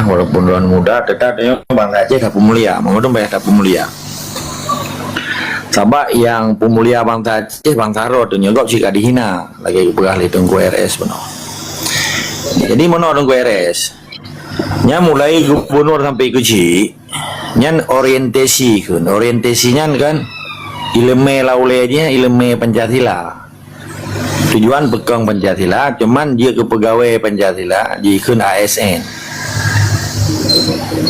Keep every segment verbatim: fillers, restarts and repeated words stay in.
walaupun droeneuh muda, tetap tanyoe bansa Aceh tapeumulia, mandum payah tapeumulia. Sabab nyang peumulia bansa Aceh, bansa droe tanyoe gob cit ka dihina, lagée geupeugah lé Teungku R S bunoe. Jadi meunoe Teungku R S, nyan mulai gubunur sampai keuchik, nyan orientasi kheun. Orientasi nyan kan ileumé lam ulée jih, ileumé Pancasila. Tujuan peukong Pancasila, cuman jeuet keu peugawée Pancasila jikheun A S N.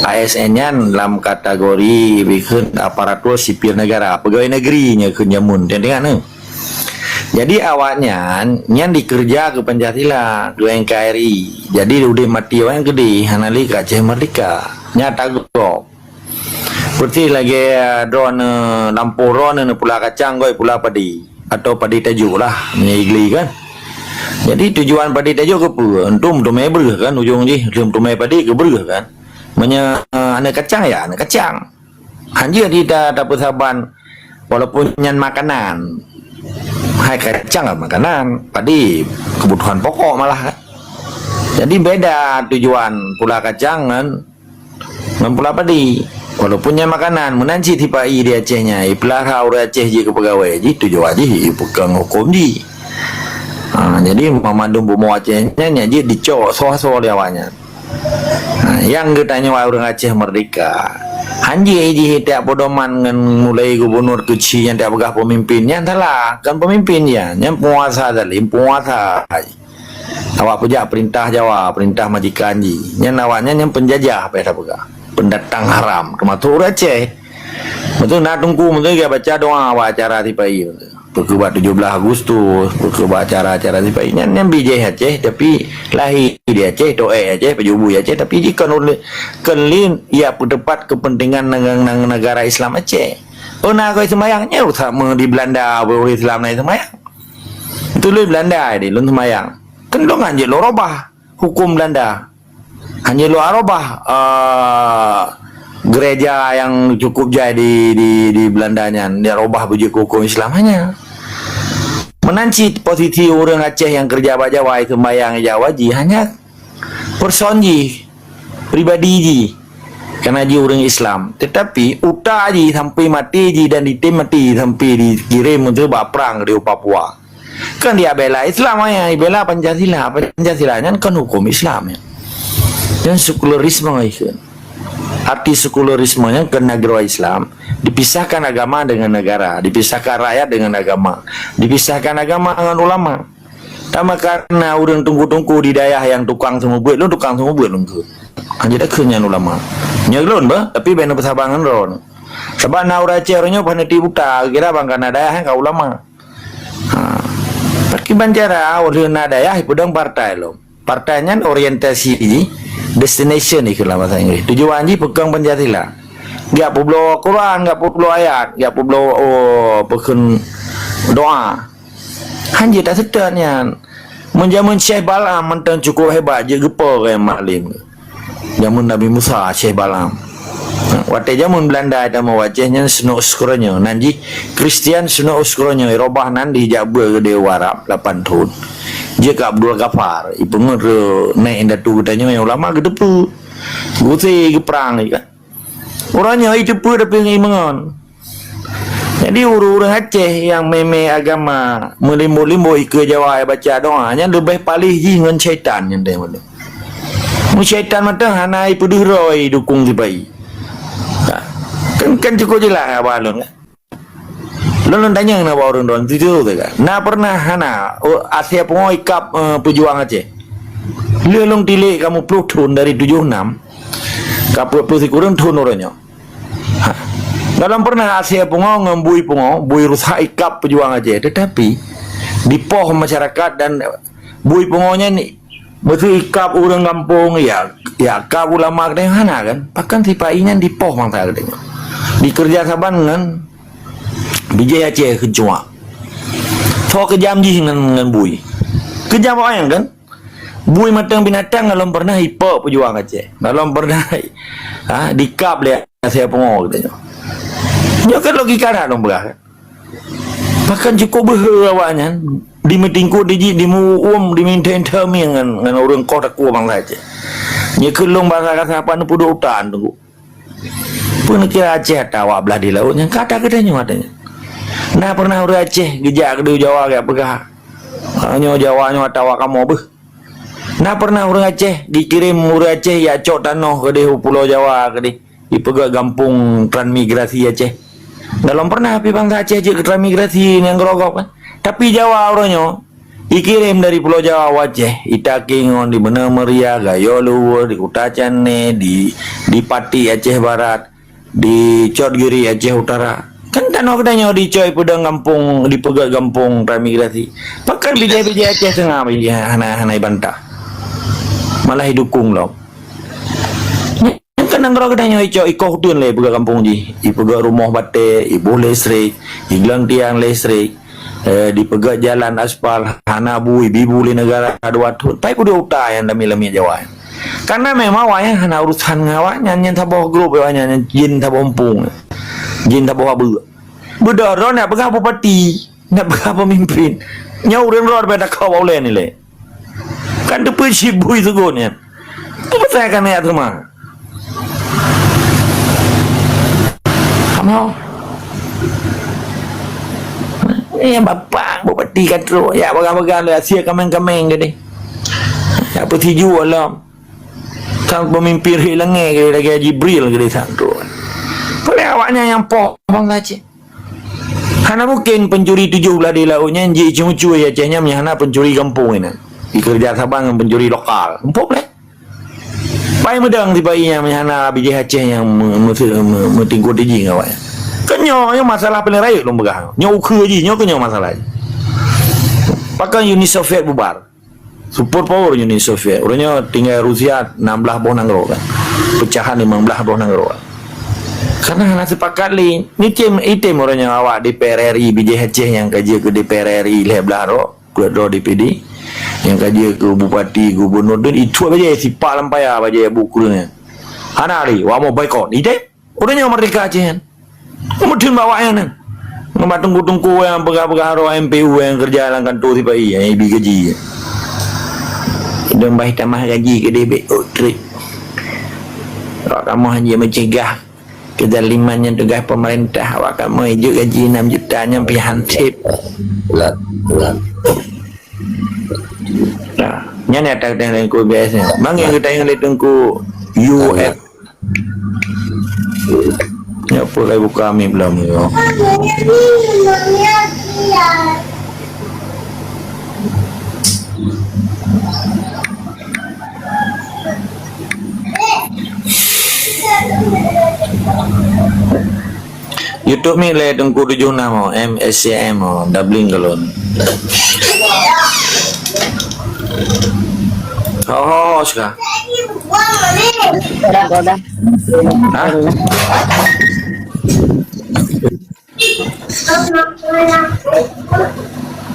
A S N nyan lam kategori jikheun aparatur sipil negara, peugawée negeri nyan kheun jameun. Teuingat, eh? Jadi awaknyan nyan dikeureuja keu Pancasila, keu N K R I. Jadi udeb maté awaknyan keudeh, hana lé keu Aceh Merdeka. Nyan tagob. Peureutih lagée, eh, droeneuh, eh, lampôh droeneuh, eh, pula kacang, goi pula padi, atau padi tajok lah, meunyoe Igli kan. Jadi tujuan padi tajok keupeue? Untuk meuteumé breueh kan ujong jih, untuk meuteumé padi keu breueh kan. Meunyoe, eh, aneuk kacang ya aneuk kacang. Hanjeuet di ta-, tapeusaban walaupun nyan makanan. Hai kacang lah makanan, padi kebutuhan pokok malah kan. Jadi beda tujuan pula kacang ngon ngon pula padi. Walaupun nyan makanan, meunan cit sipa-i di Aceh nyan, ipeulara ureuëng Aceh jih keu peugawée jih, tujuan jih ipeukong huköm jih. Ha, jadi mandum bumoe Aceh nyan, nyan jeuet dicok soe-soe lé awaknyan. Ha, nyang geutanyoe ureuëng Aceh merdeka. Hanjeuet jih tiek pedoman ngon mulai gubunur keuchik nyang tiek peugah peumimpin, nyan salah. Kon peumimpin nyan, nyan peunguasa zalim, peunguasa. Awak peujak peurintah Jawa, peurintah majikan jih. Nyan awaknyan nyang peunjajah, payah tapeugah. Peundatang haram, teumasok ureuëng Aceh. Beutôi na teungku, beutôi geubaca doa bak acara sipa-i. Peu keuh bak tujoh blaih Agustus, peu keuh bak acara-acara sipa-i. Nyan, nyan bijéh Aceh, tapi lahé di Aceh, toék Aceh, pajôh bui Aceh, tapi jih kon ureuëng, kon lé ya peuteupat keupeuntengan neg-, neg-, negara Islam Aceh. Oh, na goi seumayang, nyan rusak meu di Belanda, ureuëng Islam na seumayang. Beutôi lé Belanda di lôn seumayang. Kan lôn hanjeuet lôn robah huköm Belanda. Hanjeuet lôn robah, eh, gereja nyang cukup jai di, di, di Belanda nyan, lôn robah beujeuet keu huköm Islam hanya. Meunan cit posisi ureuëng Aceh nyang keureuja bak Jawa, seumayang Jawa jih hanya person jih, pribadi jih. Karena jih ureuëng Islam. Tetapi utak jih sampai maté jih dan ditem maté sampai dikirém untuk bak prang di Papua. Kan dia bela Islam ya, bela Pancasila. Pancasila nyan kan huköm Islam ya. Dan sekularisme itu. Arti sekularisme nyan kan negara Islam, dipisahkan agama dengan negara, dipisahkan rakyat dengan agama, dipisahkan agama dengan ulama. Sama karena ureuëng teungku-teungku di dayah nyang tukang seumeubeuet, lôn tukang seumeubeuet lôn keu. Hanjeuet takheun nyan ulama. Nyoe lôn bah, tapi bèk neupeusaban ngon droe. Sabab na ureuëng Aceh uroe nyoe paneuk buta, kira bang kana dayah ka ulama. Ha. Pakiban cara ureuëng na dayah ipeudong partai lom. Partai nyan orientasi jih, destination ikheun lam bahasa Inggris. Tujuan jih peukong Pancasila. Gak peubloe Quran, gak peubloe ayat, gak peubloe, oh, peukheun doa. Hanjeuet taseutôt nyan. Meunjameun Syekh Balam mantong cukup hebat jeuet geupo keu malim. Jameun Nabi Musa, Syekh Balam. Watèe jameun Belanda tamong u Aceh nyan Snouck Hurgronje, nan jih Kristian Snouck Hurgronje, robah nan dijak beuet keu dayah Arab lapan thon. Jeuet keu Abdul Ghaffar, ipeungeut keu nèk indatu geutanyoe nyang ulama geuteupeue. Geusé geuprang kan. Uroe nyoe jiteupeue tapi ngon imeungon. Jadi ureuëng-ureuëng Aceh nyang mé-mé agama meulimbot-limbot ikeue Jawa baca doa nyan leubeh paléh jih ngon syaitan nyan deh. Mu syaitan mantong hana ipeudeuh droe dukung sipa-i. Ha. Kan, kan cukup jeulaih haba lôn kan. Lôn, lôn tanyong na bak ureuëng droe tujoh teuka. Na pernah hana, oh, asèe pungo ikab, eh, peujuang Aceh. Lheueh lôn tilék kamoe ploh thon dari tujoh nam, ka peuet ploh sikureueng thon uroe nyoe. Ha. Golom pernah asèe pungo ngon bui pungo, bui rusak ikab peujuang Aceh. Tetapi, dipoh masyarakat dan bui pungo nyan Beutôi ikab ureuëng gampông, ya, ya kab ulama geutanyoe hana kan? Pakon sipa-i nyan dipoh bansa geutanyoe. Dikeureuja saban ngon bijéh Aceh keucuak. Soe keujam jih ngon, ngon bui. Keujam awaknyan kan? Bui mantong binatang golom pernah ipok peujuang Aceh. Golom pernah, ha, dikab lé asèe pungo geutanyoe. Nyoe kan logika that lôn peugah kan? Pakon cukup beuhe awaknyan, dimeutingkot dijih, dimeuuem, dimeuinthèe-inthèe mieng ngon, ngon ureuëng koh takue bansa Aceh. Nyeukheun lôn basa kasa, pat neupeuduek uta, Teungku. Peue neukira Aceh ata awak blah di laôt nyan, ka ata geutanyoe ata nyan. Na pernah ureuëng Aceh geujak keudeh Jawa geujak peugah, "Ah, nyoe Jawa nyoe ata awak kamoe beuh." Na pernah ureuëng Aceh geukirém ureuëng Aceh jak cok tanoh keudeh u Pulo Jawa keudeh, jipeugét gampông transmigrasi Aceh. Golom pernah pih bansa Aceh jeuet keu transmigrasi nyang keurok gob kan. Tapi Jawa uroe nyoe, jikirém dari Pulo Jawa u Aceh, jitakée ngon di Beuneumeuria, Gayo Luweuh, di Kuta Cannée, di, di Patik Aceh Barat, di Cot Giri Aceh Utara. Kan tanoh geutanyoe dicok jipeudong gampông, jipeugét gampông transmigrasi. Pakon bijéh-bijéh Aceh Teungoh bijéh hana, hana jibantah. Malah jidukong lom. Nyan kan nanggroe geutanyoe jicok, jikoh uteuen lé jipeugét gampông jih, jipeugét rumoh batée, jiboh listrik, jiglang tiang listrik, eh, jipeugét jalan aspal, hana bu, jibi bu lé neugara dua thon. Pai peudua uta nyang lamiet-lamiet Jawa nyan. Karena memang awaknyan hana urusan ngon awaknyan, nyan saboh grup awaknyan, nyan jin saboh eumpung, jin saboh abeuek. Beudôh droe nak peugah bupati, nak peugah pemimpin. Nyoe ureuëng droe bak takot bak ulée nilai. Kan teupeu cit bui seugon nyan. Peue pasai ka neujak teuma? Kamoe. Eh, bapak bupati ka trok. Jak peugah-peugah lé asie kameng-kameng geude. Jak peutijok lom. Sang pemimpin rhek langée geude lagée Jibril geude sang trok. Peue lé awaknyan nyang poh bansa Aceh. Hana mungken pencuri tujoh blah di laôt nyan jih cucu-cucu Aceh nyan meunyo hana pencuri gampông inan. Dikeureuja saban ngon pencuri lokal. Muphom lé. Pai meudang sipa-i nyan meunyo hana bijéh Aceh nyang me-, me-, me-, meutingkot tiji ngon awaknyan. Keu nyoe, nyoe masalah paléng rayeuk lôn peugah. Nyoe ukeue jih, nyoe keu nyoe masalah jih. Pakon Uni Soviet bubar. Super power Uni Soviet. Uroe nyoe tinggai Rusia nam blaih boh nanggroe kan. Pecahan limong blaih boh nanggroe. Karena hana sepakat lé. Nyoe cem item uroe nyoe awak D P R R I bijéh Aceh nyang ka jeuet keu D P R R I lhée blaih droe, peuet droe D P D. Nyang ka jeuet keu bupati, gubernur, dan itu bajée sipak lam paya bajée buet keu ureuëng nyan. Hana lé, awak mau boikot. Item. Uroe nyoe merdeka Aceh nyan. Meuteun bak awaknyan nyan. Ngon bak teungku-teungku nyang peugah-peugah roh M P U nyang keureuja lam kantô sipa-i nyang jibi gaji. Dong bah tamah gaji keudeh bék ôk treuk. Awak kamoe hana meucegah keuzaliman nyang tugaih peumeurintah. Awak kamoe jeuet gaji enam juta nyan pih hanseb. Bulan, bulan. Nah, nyan nyang ata geutanyoe lé Teungku B S nyan. Mang nyang geutanyoe lé Teungku U F. Nyoe peue ka buka mi belom nyoe. YouTube ni lé Teungku tujoh nam oh, M S C M oh, doubling kalon. Ho, ho, ho, suka. Dah, dah, dah. Hah?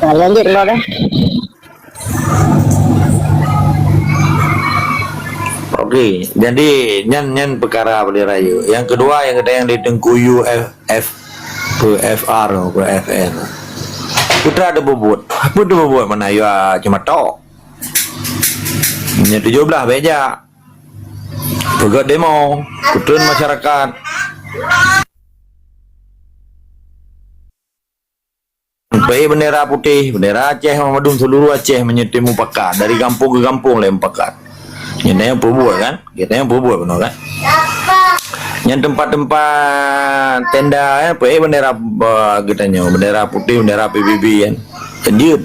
Dah, lanjut, dah, dah. Okey, jadi nyan, nyan peukara bendera U. Nyang keudua, nyang geutanyoe di Teungku U F, F, F R, F R. Putra ada bubut. Apa tu bubut mana ya cuma tok? Nya tujuh belas beja. Peugah demo, kutun masyarakat. Peuék bendera putéh, bendera Aceh, mandum seluruh Aceh meunyoe mupakat, dari gampông keu gampông lé mupakat. Nyan nyang peubuet kan? Kita nyang peubuet bunoe kan? Nyan teumpat-teumpat tenda, eh, peuék bendera, eh, geutanyoe, bendera putéh, bendera P B B kan? Lanjut.